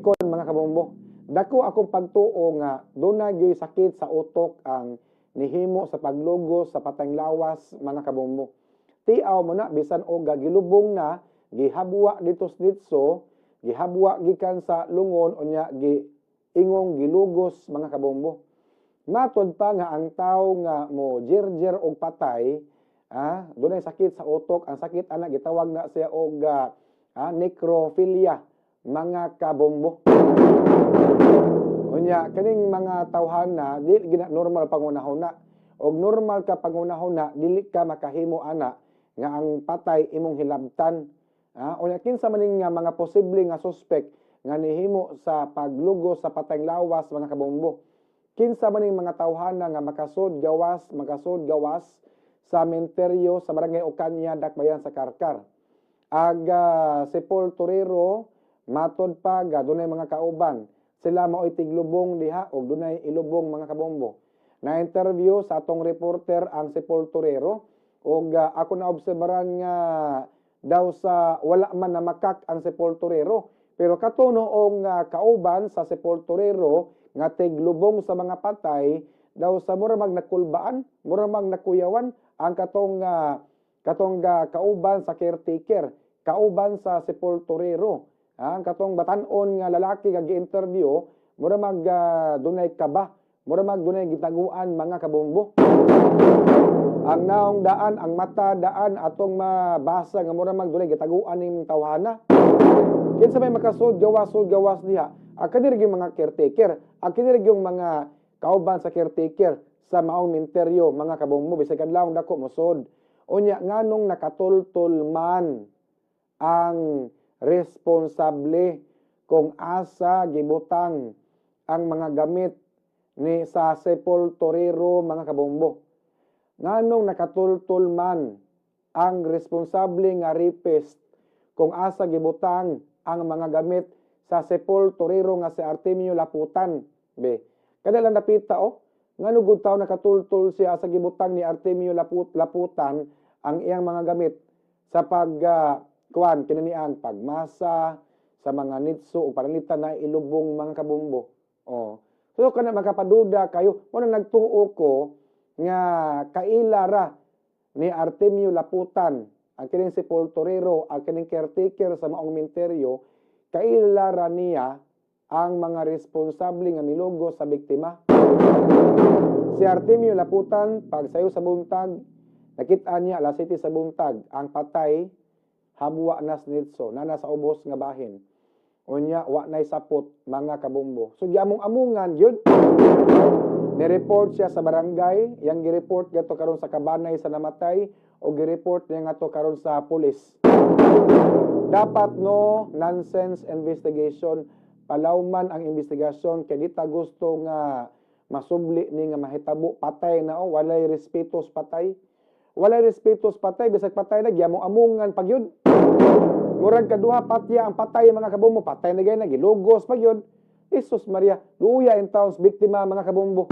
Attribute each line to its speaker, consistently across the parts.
Speaker 1: Mga kabombo, dako akong pagtuo nga dunay gyoy sakit sa utok ang nihimo sa paglugos sa patayng lawas, mga kabombo. Tiaw mo na, bisan og gilubong na, gihabwa dito sa ditso, gihabwa gikan sa lungon, unya gi ingong gilugos, mga kabombo. Matod pa nga ang tawo nga mo jirjir og patay, dunay sakit sa utok. Ang sakit ana gitawag na siya og necrophilia, mga kabombo. Unya kaning mga tawhana di gina normal pangunahuna. Og normal ka pangunahuna, dili ka makahimo ana nga ang patay imong hilabtan. Unya kinsa man ning nga mga posible nga suspect nga nihimo sa paglugos sa patayng lawas, mga kabombo? Kinsa man ning mga tawhana nga makasud gawas sa menteryo sa Barangay Ocaña, Dakbayan sa Carcar? Aga sepulturero, matod pa ga dunay mga kauban. Sila maoy tiglubong diha og dunay ilubong, mga kabombo. Na interview sa atong reporter ang sepulturero og ako na obserbaran nga daw sa wala man na makak ang sepulturero, pero kato noong kauban sa sepulturero nga tiglubong sa mga patay, daw sa mura mag nakulbaan, mura mag nakuyawan ang katong kauban sa caretaker, kauban sa sepulturero. Ang katong batan-on nga lalaki nga gi-interview, mura mag dunay kaba, mura mag dunay gitaguan, mga kabombo. Ang naong daan, ang mata daan atong mabasa nga mura mag dunay gitaguan ning tawhana. Kinsa may makasud gawas, sud gawas diha? Ang kani yung mga caretaker, ang kini yung mga kauban sa caretaker sa maong minteryo, mga kabombo, bisag kadlawong dako mosod. Unya nganong nakatultol man ang responsable kung asa gibutang ang mga gamit ni sa sepulturero, mga kabombo? Nganong nakatultol man ang responsable nga rapist kung asa gibutang ang mga gamit sa sepulturero nga si Artemio Laputan? Be, kada lang napita oh, ngano gud taw nakatultol siya sa gibutang ni Artemio Laputan ang iyang mga gamit sa pag kuan kinaniang pagmasa sa mga nitso o pananglitan na ilubong, mga kabombo? Oh. So kana makapaduda kayo, mo na nagtuo ko nga kaila ra ni Artemio Laputan ang kining sepulturero, ang kining caretaker sa maong minteryo, kaila ra niya ang mga responsable nga milugos sa biktima. Si Artemio Laputan, pag sayo sa buntag, nakita niya alas 7 sa buntag, ang patay, habwa nas nitso, na nasa ubos nga bahin. Unya, wa na'y sapot, mga kabombo. So, giamong-amungan, yun. Ni-report siya sa barangay, yang gi-report gato karon sa kabanay sa namatay, o gi-report niya ngato karon sa pulis. Dapat no nonsense investigation, palawman ang investigasyon kay di ta gusto nga masubli ni nga mahitabo. Patay na oh, walay respeto sa patay. Walay respeto sa patay, bisag patay na giamong-amungan pag yun. Murag kaduha patya ang patay, mga kabombo, patay na gay na gilugos pag yun. Jesus Maria, luya in towns biktima, mga kabombo.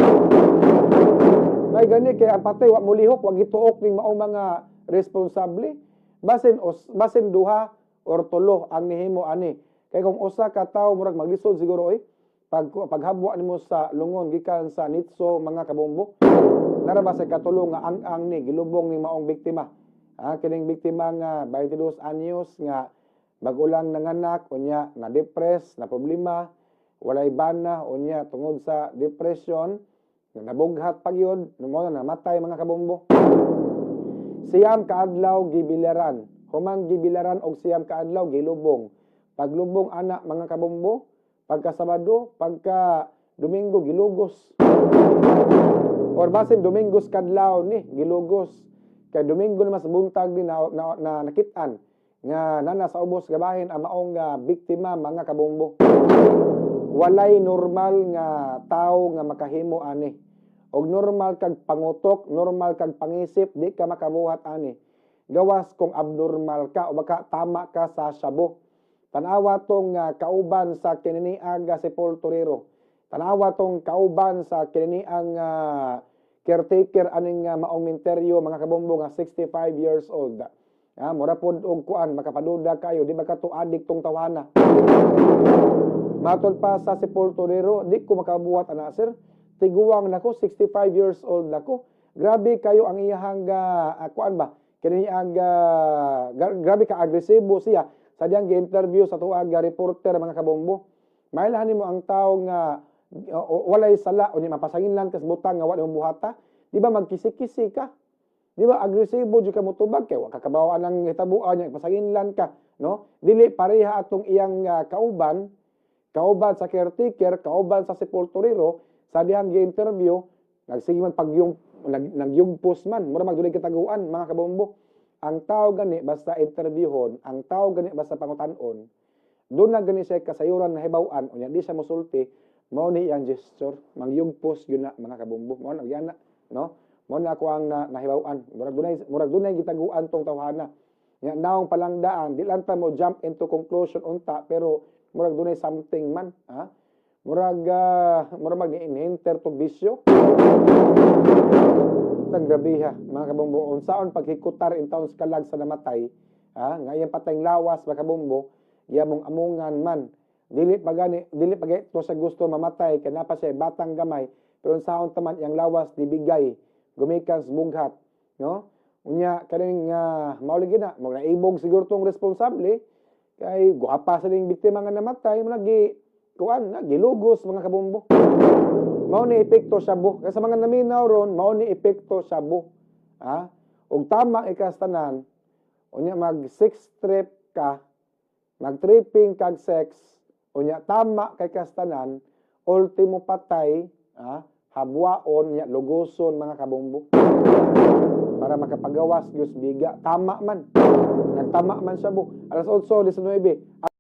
Speaker 1: May gani kay ang patay wa molihok, wa gituok ning maong mga responsable. Basin duha or tulo ang nihimo ani. Kay kung usa ka tawo, murag maglisod siguro oy. Pag paghabwa nimo sa lungon gikan sa nitso, mga kabombo. Nara ba sa katulo nga ang-ang ni gilubong ni maong biktima. Kining biktima nga 22 anyos nga bag-o lang nanganak, unya na depress, na problema, walay bana, unya tungod sa depression nabughat pag yun, mo na namatay, mga kabombo. 9 ka adlaw gibilaran. Human gibilaran og 9 ka adlaw, gilubong. Paglubong ana, mga kabombo, pagka Sabado, pagka Domingo gilugos. Or basin Domingos kadlaw ni gilugos. Kay Domingo naman sa buntag ni na nakit-an nga nana sa ubos gabahin ang maong biktima, mga kabombo. Walay normal nga tao nga makahimo ani. Og normal kag pangutok, normal kag pangisip, di ka makabuhat ani. Gawas kung abnormal ka o baka tama ka sa shabu. Tanawa tong kauban sa kininiag sepulturero. Tanawa tong kauban sa kininiang caretaker aning maong minteryo, mga kabombo, nga 65 years old. Mura pod og kuan, makapaduda kayo, di ba kato adik tong tawhana? Matod pa sa sepulturero, "Di ko makabuhat ana, sir. Tiguang nako, 65 years old nako." Grabe kayo ang iyahang kuan ba? Kini ang grabe ka agresibo siya sa diyang gi-interview sa tuag reporter, mga kabombo. Mailhan nimo ang tao nga walay sala unya mapasanginlan kas butang nga wa nimo buhata. Di ba magkisi-kisi ka? Di ba agresibo jud ka motubag kay wa ka kabaw ang hitabuan niya, pasanginlan ka, no? Dili pareha atong iyang kauban, kauban sa caretaker, kauban sa sepulturero sa dihang gi-interview, nagsige man pagyung nagyugpos man, mura magdulay kataguan, mga kabombo. Ang tao gani basta interviewhon, ang tao gani basta pangutan-on, doon na gani siya kasayuran na hibaw-an, unya di siya mosulti, mao ni iyang gesture, mangyugpos yun na, mga kabombo. Mao na yan na, no? Mao na ako ang nahibaw-an. Murag dunay gitaguan tong tawhana. Nya naong palangdaan, di lang ta mo jump into conclusion unta, pero murag dunay something man, ha? Murag mag ni-enter to bisyo. Tang grabe ha, mga kabombo, unsaon paghikutar in taon sa kalag sa namatay, ha? Nga iyang patayng lawas, mga kabombo, iya mong amungan man. Dili pa gani, dili pa to sa gusto mamatay kay napa siya batang gamay, pero unsaon taman iyang lawas dibigay gumikan sa bughat, no? Unya kaning mao lagi na, mo naibog siguro tong responsable kay guwapa sa ning biktima nga namatay, mo lagi kuan na gilugos, mga kabombo. Mao ni epekto shabu. Kaya sa mga naminaw ron, mao ni epekto shabu. Ha? Ug tama ikastanan, unya mag sex trip ka, mag tripping kag sex, unya tama kay kastanan, ultimo patay, ha? Habwaon nya lugoson, mga kabombo. Para makapagawas gyud biga. Tama man. Nagtama man shabu. Alas 8:19.